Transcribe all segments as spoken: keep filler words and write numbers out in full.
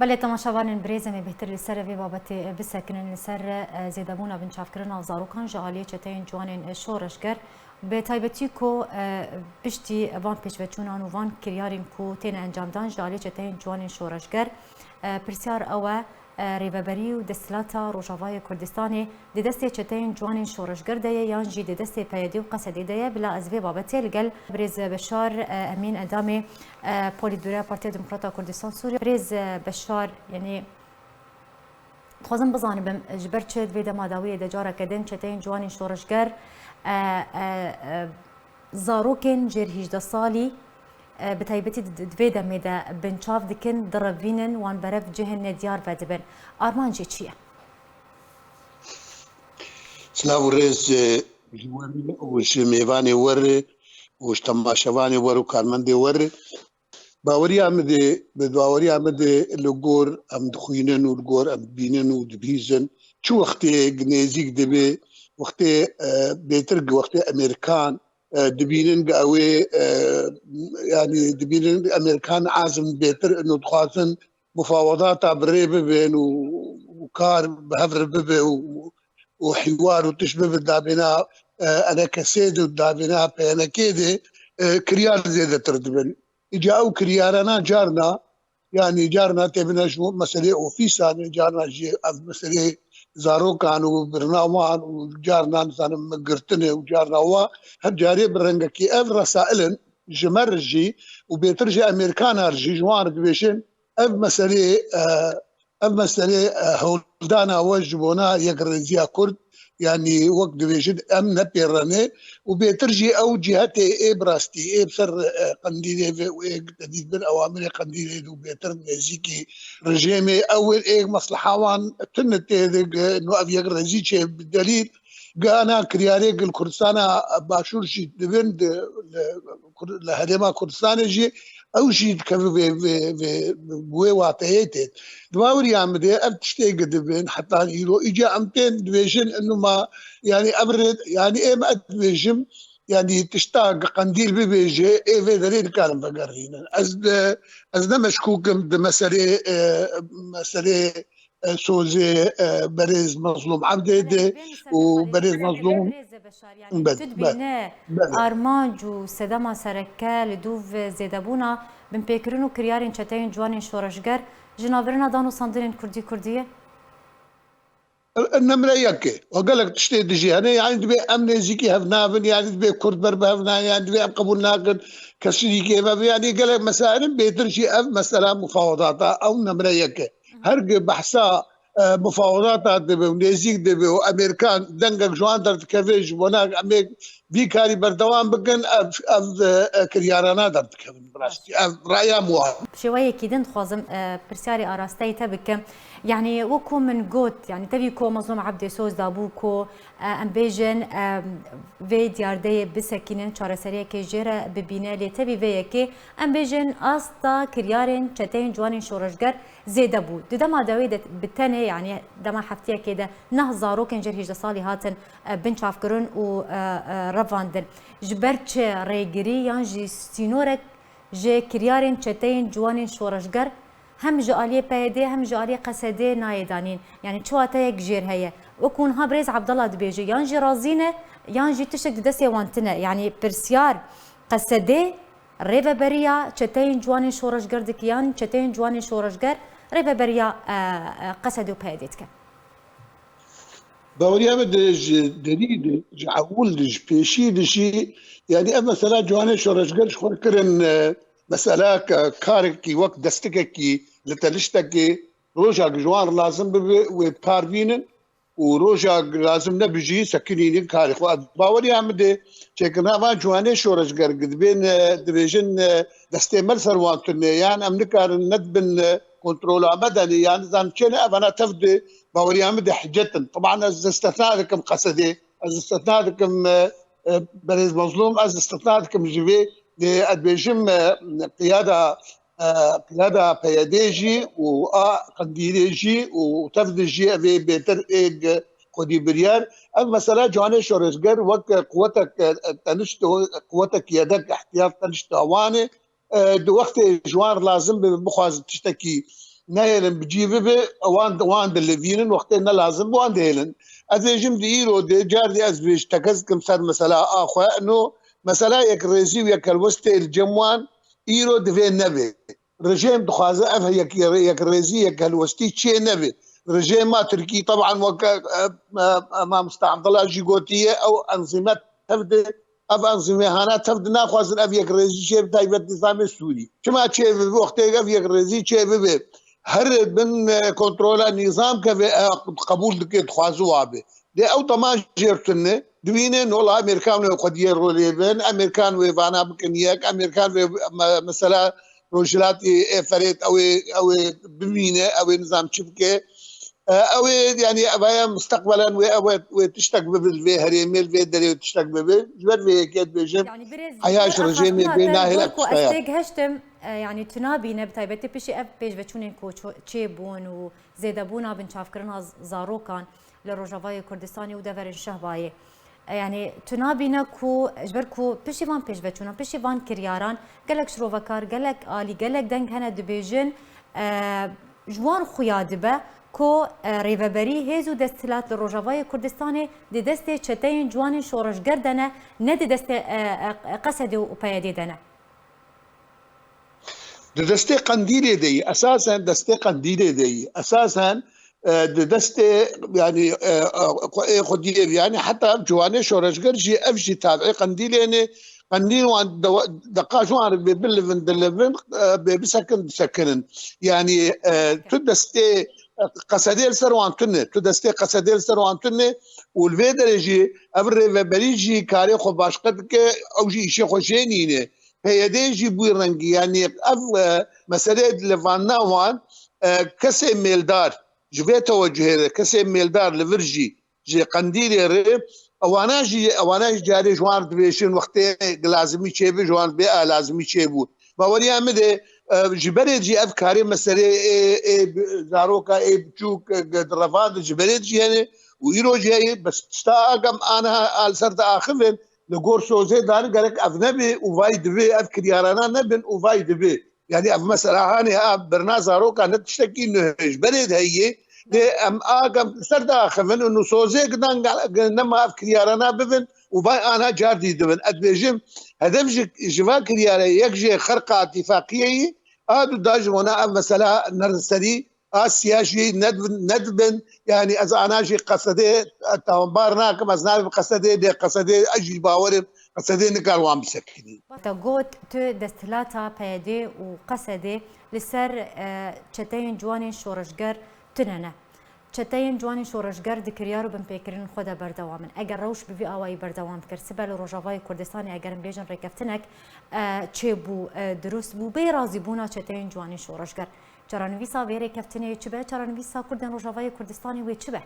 Belê, temaşevanên birêz, em ê bêhtir li ser vê babetê bisekinin, li ser, e, zêdebûna binçavkirina zarokan ji aliyê çeteyên ciwanên, e, şoreşger. Bi taybetî ku, e, piştî van pêşveçûnan û van kiryarên ku têne encamdan ji aliyê çeteyên ciwanên şoreşger, e, pirsyar ew e, e, rêveberî û desthilata Rojavayê Kurdistanê di destê çeteyên ciwanên şoreşger de ye yan jî di destê P Y D û Qesedê de ye. Bila ez vê babetê li gel birêz Beşar, e, Emîn Endamê, e, Polîtbüroya Partiya Demokrata Kurdistan Sûriye. Birêz, e, Beşar, yanî dixwazim bizanibim, ji ber çi di vê dema dawiyê de careke din çeteyên ciwanên şoreşger, e, e, e, zarokên jêr hîjdeh salî, e, bi taybetî di, di vê demê de binçav dikin, direvînin, wan berev cihên nediyar vedibin. Armancê çi ye? Silav û rêz, e, ji we re û ji mêvanê we re û ji temaşevanê we re û karmendê we re. Baweriya min de, bi baweriya min de li gor em dixwînin û li gor em dibînin û dibihîzin. Çi wextê nêzîk dibe, wextê, e, bêtir wextê Amerîkan, e, dibînin, ew ê, e, yanî dibînin Amerîkan azim bêtir ino dixwazin mufawedata bi rê bibin û, û kar bi hev re bibe û, û hîwar û tişt bibe dabêna, e, Enekesê de û dabêna P N K de, e, kiryar zêdetir dibin. Îca ew kiryarana carna, yanî carna têbine ji bo meselê ofîsan e, carna jî ev meselê zarokan û birina wan û carna, nizanim, girtin e û carna wa her carê bi rengekî ev resail in ji me re jî û bêtir ji Amerîkana re jî ji wan re dibêjin ev meselê, e, ev meselê, e, hewldana we ji bona yekrêziya Kurd, yanî wek dibêjin em nepêrene û bêtir jî ew cihetê ê bi rastî ê bi ser, e, qendîlê ve û ê tedît bin ewamirê qendîlê de û bêtir nêzîkî rejêmê ew ê ê mesleha wan tune tê de, no ev yekrêzî çê bi delîl gana kiryarê li Kurdistana Başûr jî dibin di, li Kur-, li Herêma Kurdistanê jî ew jî dikeve vê, vê, vê, bi wê wateyê tê. Di baweriya min de ev tiştê gidibin heta îro. Îca em tên dibêjin inu ma, yanî ev rê, yanî êm ez dibêjim, yanî tişta qendîl bibêje, ê vê derê nikarin vegerînin. Ez de, ez ne meşkûk im di meselê, e, meselê, e, sozê, e, berêz Mezlûm Ebdê de û berêz Mezlûm. Belê, belê. Tu dibîne armanc û sedema sereke li dûv zêdebûna binpêkirin û kiryarên çeteyên ciwanên şoreşger ji navbirina dan û sandinên kurdî kurdî ye? Nemre yek e. O gelek tiştê dijî hene, yanî dibê em nêzîkî hev nabin, yanî dibê Kurd ber bi hev nayên, yanî dibê em qebûl nakin kesî dîkê hev, yanî gelek mesail in, bêtir jî ev mesela mufawedata ew nemre yek e. Her gi behsa, e, mufawedata dibe û nêzîk dibe û Amerîkan dengek ji wan derdikeve ji bona em ê vî karî berdewam bikin, ev, ev, e, kiryarana derdikevin bi rastî. Ev raya min wan. Bi şêweyekî din dixwazim, e, pirsyarê arasteyî te bikim. Yanî wekî min got, yanî tevî ku Mezlûm Ebdê soz dabû ku, e, em bêjin, e, vê diyardeyê bisekînin, çareseriyekê jê re bibîne, lê tevî vê yekê em bêjin asta kiryarên çeteyên ciwanên şoreşger zêde bû. Di dema dawî de bi tenê, yanî dema heftiyekê de neh zarokên jêr hêjdeh salî hatin, e, binçavkirin û, e, e, revandin. Ji ber çi rêgirî yan jî sînorek ji kiryarên çeteyên ciwanên şoreşger hem ji aliyê P Y D hem ji aliyê Qesedê nayê danîn? Yanî çi wateyek jêr heye? Wekî niha birêz Abdallah dibêje, yan jî razî ne, yan jî tiştek di destê wan tine. Yanî pirsyar Qesedê rêveberiya çeteyên ciwanên şoreşger dike yan çeteyên ciwanên şoreşger rêveberiya, e, e, Qesedê û P Y D dike? Baweriya min de ji derî de, ji ewil de, ji pêşî de jî, yanî ev mesela ciwanê şoreşger ji xwe kirin, e, mesela ke-, karekî wek destikekî li teniştekê, roja ji wan lazim bibe wê bi kar bînin û roja lazim nebe jî sekinînin karê xwe. Baweriya min de çêkirina van ciwanê şoreşger dibên, e, dibêjin, e, destê me li ser wan tune, yan em nikarin, nedibin, e, kontrola me de ne, yan nizanim çê ne, evana tev di baweriya min de hicet in. Teban ez istihna dikim Qesedê, ez istihna dikim, e, e, berêz Mezlûm, ez istihna dikim ji vê, e, ez dibêjim, e, qiyada, e, qiyada P Y D jî û a Qendîlê jî û tev de jî ev ê bêtir ê xwedî biryar. Ev mesela ciwanê şoreşger wek quwetek, e, tenişt, quwetek yedek, ihtiyat tenişta wan e. E, di wextê ji wan re lazim bibe, bixwazin tiştekî nehêlin bi cî bibe, wan, wan dilivînin, wextê ne lazim wan dihêlin. Ez ê jim di îro de, car dî ez vê ji tekez dikim ser mesela a xwe, ino mesela yekrêzî û yekhelwestê li cem wan îro divê nebe. Rejêm dixwaze ev yek-, yekrêzî, yekhelwestî çê nebe. Rejêma Tirkî, teban weke, e, e, e, Mamosta Abdullah jî gotiye, ew enzîme tev de, ev enzîmê hana tev de naxwazin ev yekrêzî çê, bi taybet nîzamê Sûrî. Çima çê bibe? Wextê ev yekrêzî çê bibe, her bin, e, kontrola nîzam keve, e, qebûl dike, dixwaze wa be. Dê ew dema jêr tune, dibîne nola Amerîkan wê xwediyê rolê bin, Amerîkan wê vana bikin yek, Amerîkan wê me-, mesela Rojhilatê ê Ferêt ew ê, ew ê bimîne, ew ê nizam çi bike. E, ew ê, yanî, ev aya musteqbelen wê, ew ê, wê tiştek bibe li vê herêmê, li vê derê wê tiştek bibe. Ji ber vê yekê dibêjim, Yanî birêz, heya ji rejêmê bê nahêle ku ez têgihiştim, e, yanî tu nabîne, bi taybetî piştî ev pêşveçûnên ku ço-, çêbûn û zêdebûna binçavkirina z-, zarokan li Rojavayê Kurdistanê û deverên Şehbayê. E, yanî tu nabîne ku, ji ber ku piştî van pêşveçûnan, piştî van kiryaran, gelek şirovekar, gelek alî, gelek deng hene dibêjin, e, ji wan xuya dibe ku, e, rêveberî, hêz û desthilat li Rojavayê Kurdistanê di destê çeteyên ciwanên şoreşger de ne, ne di destê, e, e, Qesedê û P Y D'ê de ne. Di destê Qendîlê de yî, esasen destê Qendîlê de yî, esasen, e, di destê, yanî, e, e, ê xwediyê, yanî heta ciwanê şoreşger jî, ev jî tabiê Qendîlê ne. Qendîl wan dewa-, deqa ji wan re bê bilivin, dilivin, e, bê bisekin, disekinin. Yanî, e, tu destê, e, Qesedê li ser wan tune, tu destê Qesedê li ser wan tune û li vê derê jî ev rêveberî jî karê xwe başqe dike, ew jî îşê xwe jê nîne. P Y D jî bû rengî, yanî ev, e, meseleyê dilivandina wan, e, kesê mêldar ji vê tewecihê re, kesê mêldar li vir jî, ji Qendîlê re, ewana jî, ewana jî carê ji wan re dibêjin, wextê lazimî çêbû, ji wan re bê a lazimî çêbû. Baweriya min de, e, ji berê jî ev karê meselê ê, ê bi-, zaroka ê biçûk, e, di revandin ji berê jî hene û îro jî heye, bes tişta agam ana a li ser diaxivin, li gor sozê dan gerek ev nebe û vay dibe, ev kiryarana nebin û vay dibe. Yanî ev mesela hanê a birina zaroka ne tiştekî nuh ji berê de heye. Dê em agam ser diaxivin û sozê gidan ge-, ge-, nema ev kiryarana bibin û vay ana car dî dibin. Ez dibêjim, hedef ji, ji va kiryare yek jê xerqa tîfaqiyê yî, a du da ji wana ev mesela nerserî, Asya jî nedibin, nedibin. Yanî ez ana jî Qesedê, e, tawanbar nakim, ez navê Qesedê, dê Qesedê, ez jî bawerim, Qesedê nikar wan bisekinî. Te got, tu desthilata P Y D û Qesedê li ser, e, çeteyên ciwanên şoreşger tune ne. Çeteyên ciwanên şoreşger di kiryar û binpêkirinên xwe de berdewam in. Eger rewş bi vî awayî berdewam bikir, sibe li Rojavayê Kurdistanê eger em bêjin rêkeftinek, e, çêbû, e, dirust bû, bê razîbûna çeteyên ciwanên şoreşger. Çarenivîsa vê rêkeftinê çi be? Çarenivîsa Kurdên Rojavayê Kurdistanê wê çi be?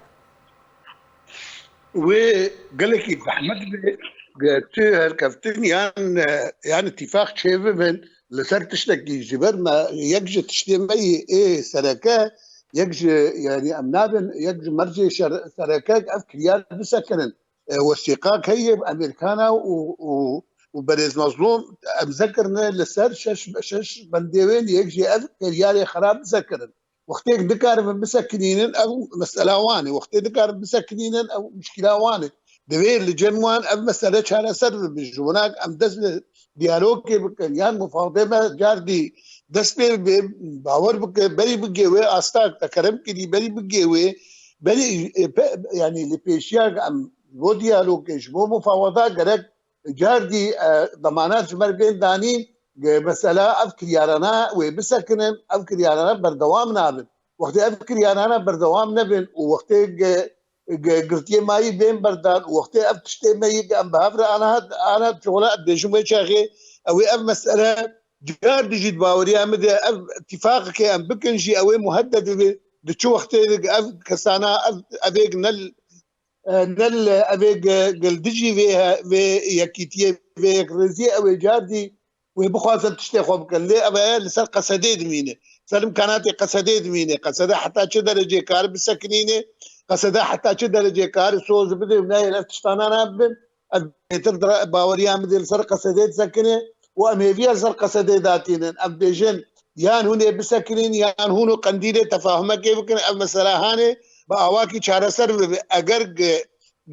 Wê gelekî zehmet be, ge-, tu herkeftin yan, e, yan îtîfaq çêbibin li ser tiştekî ji ber me yek ji tiştê me yê ê sereke, yek ji, yanî em nabin, yek ji mercê şer-, sereke ev kiryar bisekinin. E, wesîqak heye bi Amerîkana û, û, û berêz Mezlûm emze kirine li ser şeş, şeş bendê wê yek jî ev kiryarê xerab bisekirin. Wextê nikaribin bisekinînin, ew mesela wan e. Wextê nikaribin bisekinînin, ew muşkila wan e. Divê li cem wan ev mesele çareser bibe. Ji winak em dest bi diyalogê bikin. Yan mufawedê me car dî dest pê bibe, bawer bike, berî bigê wê asta te kerem kirî, berî bigê wê, berî, e, pe-, yanî li pêşiya em ji bo diyalogê, ji bo mufaweda gerek car dî, e, demanat ji me re bên danîn, ge-, mesela ev kiryarana wê bisekinin, ev kiryarana berdewam nabin. Wextê ev kiryarana berdewam nebin û wextê ge-, ge-, girtiyê mayî bên berdan û wextê ev tiştê me yê em bi hev re ana, ana çola dibêjin wê çaxê, ew ê ev mesele car dî jî di baweriya min de ev tîfaqekê em bikin jî ew ê muhedded bibe. Di çi wextê de ev kesana, ev, ev ê ne l-, e, ne li, ev ê ge-, gel dijî vê he-, vê yekîtiyê, vê yekrêziyê, ew ê car dî wê bixwazin tiştê xwe bikin. Lê ev aya li ser Qesedê dimîne. Ser imkanatê Qesedê dimîne. Qesede heta çi derecê kar bisekinîne? Qesede heta çi derecê kar soz bide û nayê ev tiştana nabin? Ev bêtir dira-, baweriya min dê li ser Qesedê disekine û em hêviya li ser Qesedê datînin. Em bêjin, Yan hûn ê bisekinîn, yan hûn û Qendîlê tefahumekê bikin, ev mesele hanê bi awakî çareser bibe. Eger gi-,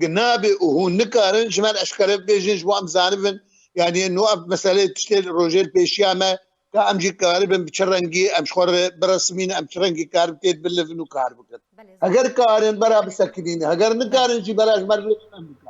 gi nabe û hûn nikarin, ji me re eşkere bibêjin, ji bo em zanibin. Yanî no ev meselê tiştê rojê li pêşiya me, ka em jî karibin bi çi rengî em ji xwe re biresmîn, em çi rengî karibin têt bilivin û kar bikin. Belê, Eger karin bera bisekinîn, eger nikarin jî bera ji me re lêfem bikin.